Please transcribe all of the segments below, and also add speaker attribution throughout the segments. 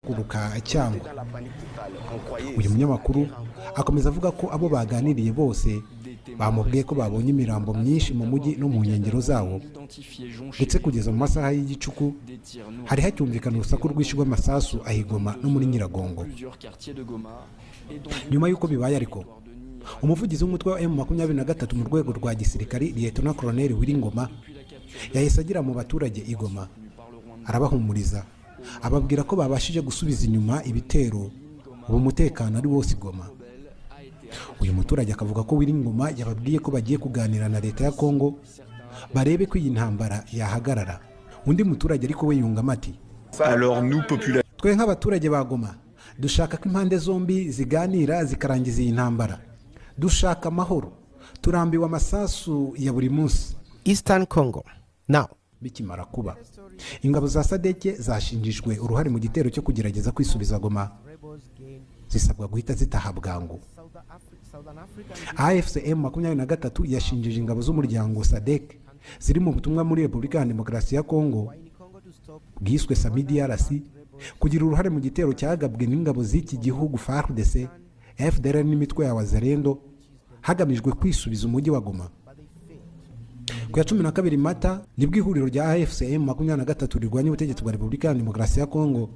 Speaker 1: Guhaguruka cyangwa uyu munyamakuru akomeza avuga ko abo baganiriye bose bamubwiye ko babonye imirambo myinshi mu mujyi no mu nkengero zawo, ndetse kugeza mu masaha y'igicuku hari hacyumvikana urusaku rwinshi rw'amasasu aho i Goma no muri Nyiragongo. Nyuma y'uko bibaye ariko, umuvugizi w'umutwe wa M23 mu rwego rwa gisirikari, Liyetona Koloneli Willy Ngoma, yahise agera mu baturage i Goma, arabahumuriza, ababwira ko babashije gusubiza inyuma ibitero, ubu umutekano ari wose i Goma. Uyu muturage akavuga ko Willy Ngoma yababwiye ko bagiye kuganira na leta ya Kongo barebe ko iyi ntambara yahagarara. Undi muturage ariko we yungamo ati:
Speaker 2: Alors nous, population,
Speaker 1: "Twe nk'abaturage ba Goma dushaka ko impande zombi ziganira zikarangiza iyi ntambara. Dushaka amahoro, turambiwe amasasu ya buri munsi."
Speaker 3: Eastern Congo. Now,
Speaker 1: Bikimara kuba, ingabo za SADC zashinjijwe uruhare mu gitero cyo kugerageza kwisubiza Goma, zisabwa guhita zitaha bwangu. AFC M23 yashinjije ingabo z'umuryango SADC ziri mu butumwa muri Repubulika ya Demokarasi ya Kongo bwiswe SAMIDRC kugira uruhare mu gitero cyagabwe n'ingabo z'iki gihugu, FARDC, FDLR n'imitwe ya Wazalendo, hagamijwe kwisubiza umujyi wa Goma. Ku ya 12 Mata nibwo ihuriro rya AFC M23 rirwanya ubutegetsi bwa Repubulika ya Demokarasi ya Kongo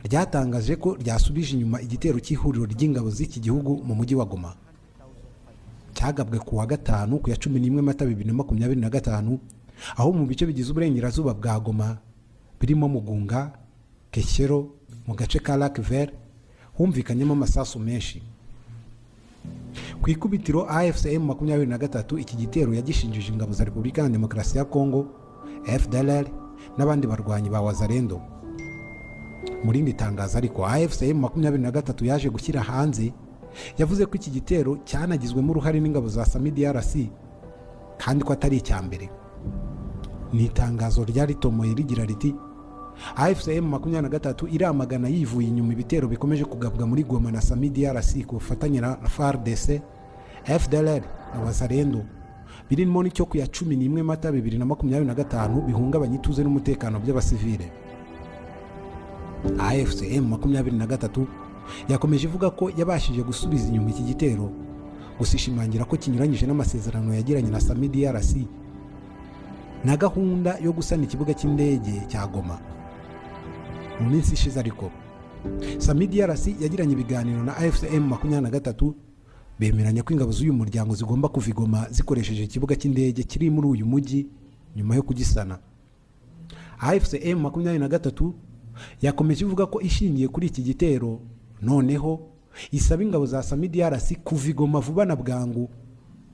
Speaker 1: ryatangaje ko ryasubije inyuma igitero cy'ihuriro ry'ingabo z'iki gihugu mu mujyi wa Goma, cyagabwe ku wa gatanu ku ya 11 Mata 2025, aho mu bice bigize uburengerazuba bwa Goma birimo Mugunga, Keshero, mu gace ka Lac Vert humvikanyemo amasasu menshi. Ku ikubitiro AFC M23 iki gitero yagishinjije ingabo za Repubulika ya Demokarasi ya Kongo, FDLR n'abandi barwanyi ba Wazalendo. Mu rindi tangazo ariko AFC M23 yaje gushyira hanze, yavuze ko iki gitero cyanagizwemo uruhare n'ingabo za SAMIDRC kandi ko atari icya mbere. Ni itangazo ryari ritomoye rigira riti: "AFC M23 iramagana yivuye inyuma ibitero bikomeje kugabwa muri Goma na SAMIDRC ku bufatanye na FARDC, FDLR na Wazalendo, birimo n'icyo ku ya 11 Mata 2025, bihungabanya ituze n'umutekano by'abasivile." AFC M23 yakomeje ivuga ko yabashije gusubiza inyuma iki gitero, gusa ishimangira ko kinyuranyije n'amasezerano yagiranye na SAMIDRC na gahunda yo gusana ikibuga cy'indege cya Goma. Mu minsi ishize ariko SAMIDRC yagiranye ibiganiro na AFC M23, bemeranya ko ingabo z'uyu muryango zigomba kuva i Goma zikoresheje ikibuga cy'indege kiri muri uyu mujyi nyuma yo kugisana. AFC M23 yakomeje ivuga ko ishingiye kuri iki gitero noneho isaba ingabo za SAMIDRC kuva i Goma vuba na bwangu,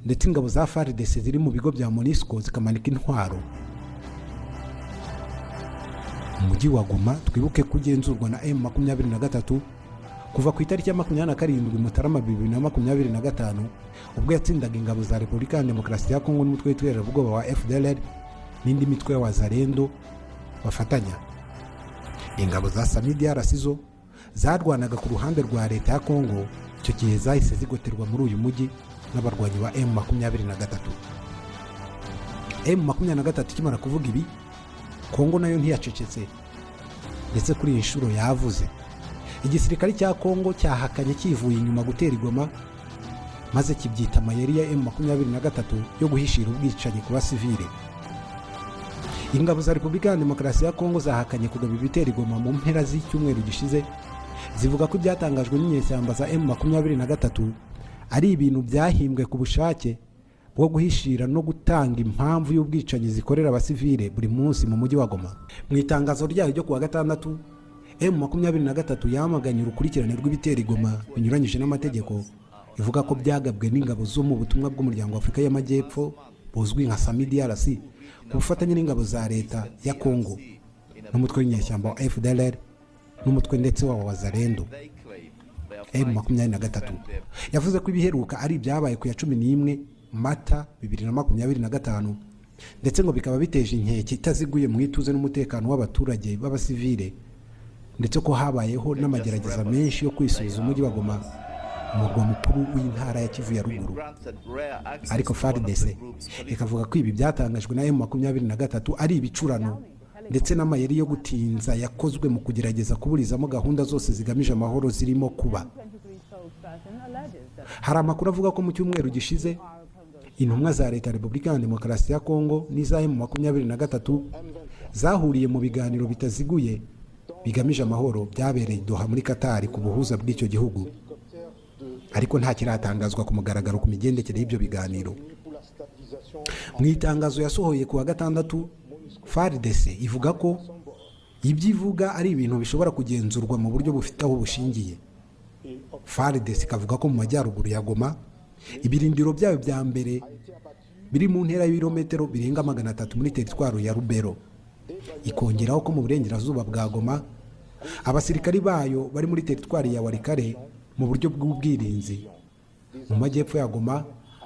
Speaker 1: ndetse ingabo za FARDC ziri mu bigo bya MONUSCO zikamanika intwaro. Umujyi wa Goma, twibuke ko ugenzurwa na M23 kuva ku itariki ya 27 Mutarama 2025, ubwo yatsindaga ingabo za Repubulika ya Demokarasi ya Kongo n'umutwe w'iterabwoba wa FDLR n'indi mitwe ya Wazalendo bafatanya. Ingabo za SAMIDRC zo zarwanaga ku ruhande rwa leta ya Kongo icyo gihe zahise zigoterwa muri uyu mujyi n'abarwanyi ba M23. M23 ikimara kuvuga ibi, Kongo nayo ntiyacecetse, ndetse kuri iyi nshuro yavuze. Igisirikare cya Kongo cyahakanye kivuye inyuma gutera i Goma, maze kibyita amayeri ya M23 yo guhishira ubwicanyi ku basivile. Ingabo za Repubulika ya Demokarasi ya Kongo zahakanye kugaba ibitero i Goma mu mpera z'icyumweru gishize, zivuga ko ibyatangajwe n'inyeshyamba za M23 ari ibintu byahimbwe ku bushake bwo guhishira no gutanga impamvu y'ubwicanyi zikorera abasivile buri munsi mu mujyi wa Goma. Mu itangazo ryayo ryo kuwa gatandatu, M23 yamaganye urukurikirane rw'ibitero i Goma binyuranyije n'amategeko, ivuga ko byagabwe n'ingabo zo mu butumwa bw'Umuryango wa Afurika y'Amajyepfo buzwi nka SAMIDRC ku bufatanye n'ingabo za leta ya Kongo n'umutwe w'inyeshyamba wa FDLR n'umutwe ndetse wa Wazalendo. M23 yavuze ko ibiheruka ari ibyabaye ku ya 11 Mata 2025, ndetse ngo bikaba biteje inkeke itaziguye mu ituze n'umutekano w'abaturage b'abasivile, ndetse ko habayeho n'amagerageza menshi yo kwisubiza umujyi wa Goma, umurwa mukuru w'intara ya Kivu ya Ruguru. Ariko FARDC ikavuga ko ibi byatangajwe na M23 ari ibicurano. ndetse n'amayeri yo gutinza yakozwe mu kugerageza kuburizamo gahunda zose zigamije amahoro zirimo kuba. Hari amakuru avuga ko mu cyumweru gishize intumwa za leta ya Repubulika ya Demokarasi ya Kongo n'iza M23 zahuriye mu biganiro bitaziguye bigamije amahoro byabereye i Doha muri Katari ku buhuza bw'icyo gihugu, ariko nta kiratangazwa ku mugaragaro ku migendekere y'ibyo biganiro. Mu itangazo yasohoye ku wa gatandatu, FARDC ivuga ko ibyo ivuga ari ibintu bishobora kugenzurwa mu buryo bufite aho bushingiye. FARDC ikavuga ko mu majyaruguru ya Goma ibirindiro byayo bya mbere biri mu ntera y'ibirometero birenga 300 muri teritwari ya Rubero. Ikongeraho ko mu burengerazuba bwa Goma abasirikari bayo bari muri teritwari ya Walikale mu buryo bw'ubwirinzi. Mu majyepfo ya Goma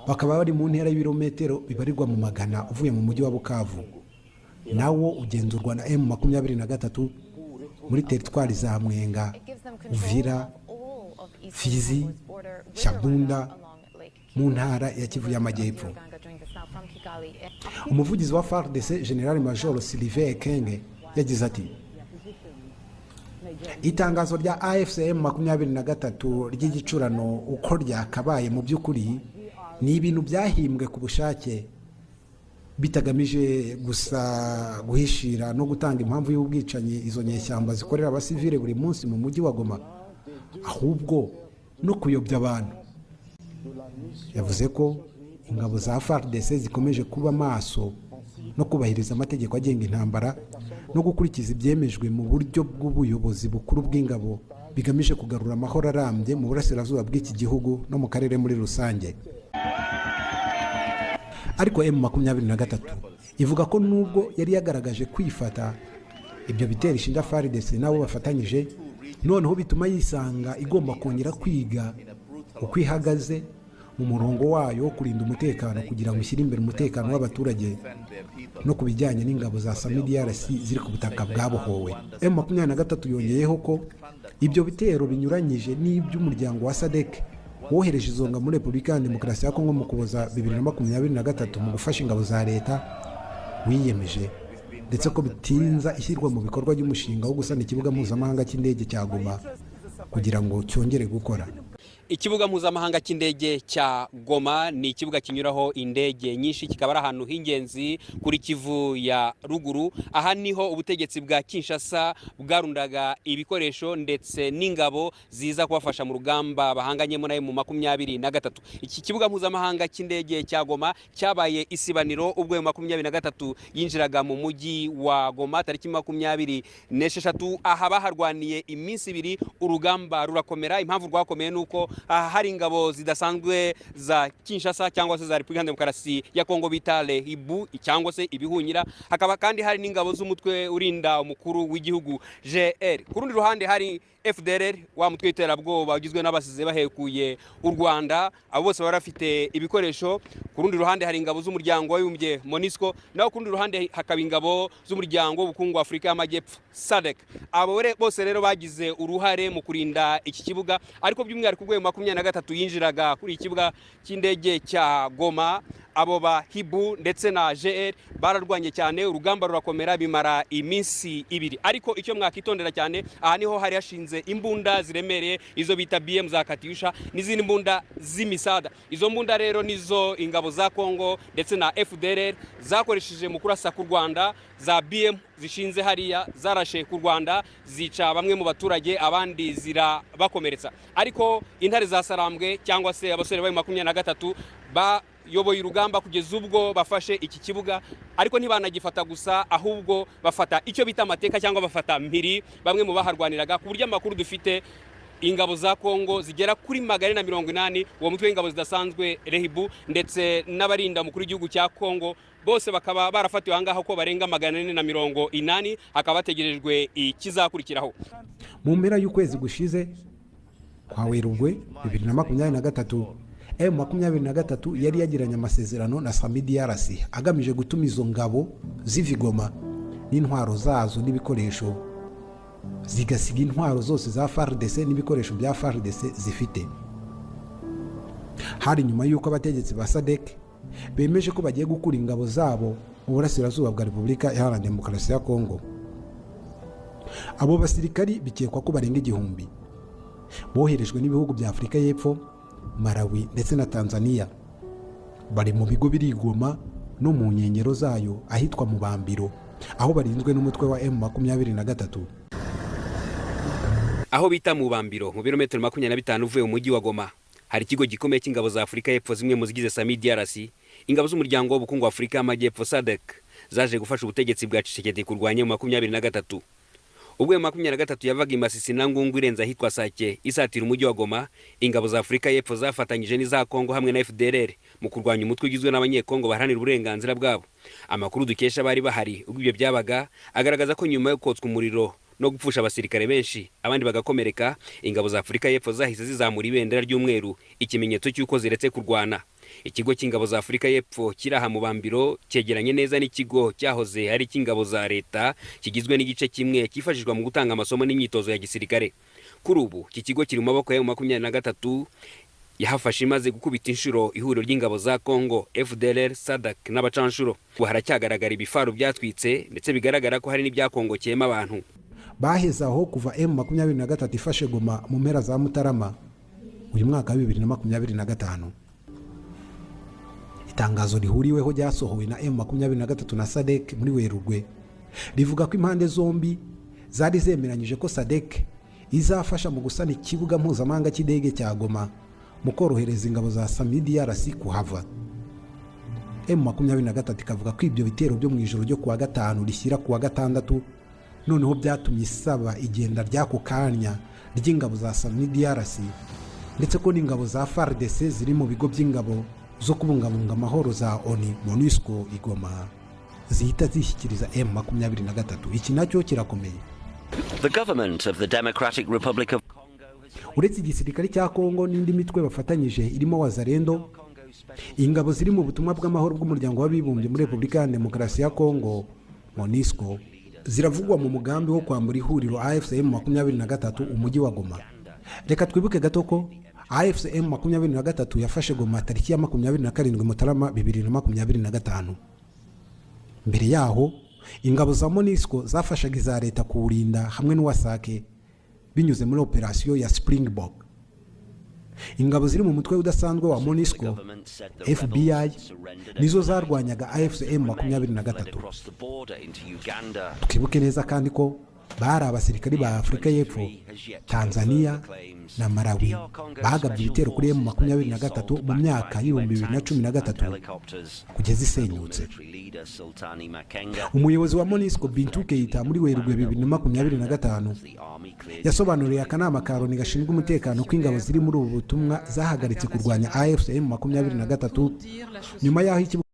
Speaker 1: bakaba bari mu ntera y'ibirometero bibarirwa mu magana uvuye mu mujyi wa Bukavu, nawo ugenzurwa na M23, muri teritwari za Mwenga, Uvira, Fizi, Shabunda mu ntara ya Kivu y'Amajyepfo. Umuvugizi wa FARDC, General Major Sylvain Ekenge, yagize ati: "Itangazo rya AFC M23 ry'igicurano uko ryakabaye mu by'ukuri ni ibintu byahimbwe ku bushake, bitagamije gusa guhishira no gutanga impamvu y'ubwicanyi izo nyeshyamba zikorera abasivile buri munsi mu mujyi wa Goma, ahubwo no kuyobya abantu." Yavuze ko ingabo za FARDC zikomeje kuba maso no kubahiriza amategeko agenga intambara no gukurikiza ibyemejwe mu buryo bw'ubuyobozi bukuru bw'ingabo, bigamije kugarura amahoro arambye mu burasirazuba bw'iki gihugu no mu karere muri rusange. Ariko M23 ivuga ko nubwo yari yagaragaje kwifata, ibyo bitero ishinja FARDC n'abo bafatanyije noneho bituma yisanga igomba kongera kwiga uko ihagaze mu murongo wayo wo kurinda umutekano, kugira ngo ishyire imbere umutekano w'abaturage no ku bijyanye n'ingabo za SAMIDRC ziri ku butaka bwabohowe. M23 yongeyeho ko ibyo bitero binyuranyije n'iby'umuryango wa SADC wohereje izo ngabo muri Repubulika ya Demokarasi ya Kongo mu Kuboza 2023 mu gufasha ingabo za leta wiyemeje, ndetse ko bitinza ishyirwa mu bikorwa ry'umushinga wo gusana ikibuga mpuzamahanga cy'indege cya Goma kugira ngo cyongere gukora.
Speaker 4: Ikibuga mpuzamahanga cy'indege cya Goma ni ikibuga kinyuraho indege nyinshi, kikaba ari ahantu h'ingenzi kuri Kivu ya Ruguru. Aha niho ubutegetsi bwa Kinshasa bwarundaga ibikoresho ndetse n'ingabo ziza kubafasha mu rugamba bahanganyemo nayo mu 23. Iki kibuga mpuzamahanga cy'indege cya Goma cyabaye isibaniro ubwo 23 yinjiraga mu mujyi wa Goma tariki 26. Aha baharwaniye iminsi 2, urugamba rurakomera. Impamvu rwakomeye nuko aha hari ingabo zidasanzwe za Kinshasa cyangwa se za Repubulika Demokarasi ya Kongo bita Lehibu cyangwa se ibihunyira, hakaba kandi hari n'ingabo z'umutwe urinda umukuru w'igihugu GR. Ku rundi ruhande hari FDLR, wa mutwe w'iterabwoba ugizwe n'abasize bahekuye u Rwanda, abo bose bari bafite ibikoresho. Ku rundi ruhande hari ingabo z'umuryango w'abibumbye MONUSCO, naho ku rundi ruhande hakaba ingabo z'umuryango w'ubukungu wa Afurika y'Amajyepfo SADC. Abo bose rero bagize uruhare mu kurinda iki kibuga, ariko by'umwihariko ubwo 23 yinjiraga kuri iki kibuga cy'indege cya Goma, abo ba Hibu ndetse na GR bararwanye cyane, urugamba rurakomera bimara iminsi 2. Ariko icyo mwakitondera cyane, aha niho hari hashinze imbunda ziremereye, izo bita BM za Katyusha n'izindi mbunda z'imisada. Izo mbunda rero nizo ingabo za Kongo ndetse na FDLR zakoresheje mu kurasa ku Rwanda. Za BM zishinze hariya zarashe ku Rwanda, zica bamwe mu baturage, abandi zirabakomeretsa. Ariko intare za Sarambwe cyangwa se abasore ba 23 bayoboye urugamba kugeza ubwo bafashe iki kibuga, ariko ntibanagifata gusa, ahubwo bafata icyo bita amateka cyangwa bafata mpiri bamwe mu baharwaniraga, ku buryo amakuru dufite ingabo za Kongo zigera kuri 480, uwo mutwe w'ingabo zidasanzwe Rehibu ndetse n'abarinda umukuru w'igihugu cya Kongo bose bakaba barafatiwe aha ngaha ko barenga 480, hakaba hategerejwe ikizakurikiraho.
Speaker 1: Mu mpera y'ukwezi gushize kwa Werurwe 2023, M23 yari yagiranye amasezerano na SAMIDRC agamije gutuma izo ngabo ziva i Goma n'intwaro zazo n'ibikoresho, zigasiga intwaro zose za FARDC n'ibikoresho bya FARDC zifite. Hari nyuma y'uko abategetsi ba SADC bemeje ko bagiye gukura ingabo zabo Mu burasirazuba bwa Repubulika Iharanira Demokarasi ya Kongo, abo basirikari bikekwa ko barenga 1000 boherejwe n'ibihugu bya Afurika y'Epfo, Malawi ndetse na Tanzania. Bari mu bigo biri i Goma no mu nkengero zayo ahitwa mu Bambiro, aho barinzwe n'umutwe wa M23.
Speaker 4: Aho bita mu Bambiro, mu birometero 25 uvuye mu mujyi wa Goma, hari ikigo gikomeye cy'ingabo za Afurika y'Epfo, zimwe mu zigize SAMIDRC, ingabo z'Umuryango w'Ubukungu wa Afurika y'Amajyepfo SADC, zaje gufasha ubutegetsi bwa Tshisekedi kurwanya M23. Ubwo M23 yavaga i Masisi na Ngungu irenze ahitwa Sake isatira umujyi wa Goma, ingabo za Afurika y'Epfo zafatanyije n'iza Kongo hamwe na FDLR mu kurwanya umutwe ugizwe n'Abanyekongo baharanira uburenganzira bwabo. Amakuru dukesha bari bahari ubwo ibyo byabaga agaragaza ko nyuma yo kotswa umuriro no gupfusha abasirikare benshi, abandi bagakomereka, ingabo za Afurika y'Epfo zahise zizamura ibendera ry'umweru, ikimenyetso cy'uko ziretse kurwana. Ikigo cy'ingabo za Afurika y'Epfo kiri aha mu Bambiro cyegeranye neza n'ikigo cyahoze ari icy'ingabo za leta, kigizwe n'igice kimwe cyifashishwa mu gutanga amasomo n'imyitozo ya gisirikare. Kuri ubu iki kigo kiri mu maboko ya 23 yahafashe imaze gukubita inshuro ihuriro ry'ingabo za Congo, FDLR, SADC n'abacanshuro. Ubu haracyagaragara ibifaru byatwitse, ndetse bigaragara ko hari n'ibyakongokeyemo abantu.
Speaker 1: Baheze aho kuva M23 ifashe Goma mu mpera za Mutarama uyu mwaka wa 2025. Itangazo rihuriweho ryasohowe na M23 na SADC muri Werurwe rivuga ko impande zombi zari zemeranyije ko SADC izafasha mu gusana ikibuga mpuzamahanga cy'indege cya Goma mu korohereza ingabo za SAMIDRC kuhava. M23 ikavuga ko ibyo bitero byo mu ijoro ryo kuwa gatanu rishyira kuwa gatandatu noneho byatumye isaba igenda ry'ako kanya ry'ingabo za SAMIDRC, ndetse ko n'ingabo za FARDC ziri mu bigo by'ingabo zo kubungabunga amahoro za ONU, MONUSCO, i Goma zihita zishyikiriza M23. Iki nacyo kirakomeye.
Speaker 5: The government of the Democratic Republic of
Speaker 1: Uretse igisirikare cya Kongo n'indi mitwe bafatanyije irimo Wazalendo, ingabo ziri mu butumwa bw'amahoro bw'Umuryango w'Abibumbye muri Repubulika ya Demokarasi ya Kongo, MONUSCO, ziravugwa mu mugambi wo kwambura ihuriro AFC M23 umujyi wa Goma. Reka twibuke gato ko AFC M23 yafashe Goma tariki ya 27 Mutarama 2025. Mbere yaho ingabo za MONUSCO zafashaga iza leta kuwurinda hamwe n'uwasake binyuze muri operasiyo ya Springbok. Ingabo ziri mu mutwe udasanzwe wa MONUSCO, FBI, nizo zarwanyaga AFC M23. Twibuke neza kandi ko bari abasirikari ba Afurika y'Epfo, Tanzania na Malawi bagabye ibitero kuri M23 mu myaka y'2013 kugeza isenyutse. Umuyobozi wa MONUSCO, Bintou Keita, muri Werurwe 2025 yasobanuriye akanama ka Loni gashinzwe umutekano ko ingabo ziri muri ubu butumwa zahagaritse kurwanya AFC M23 nyuma y'aho ikibuga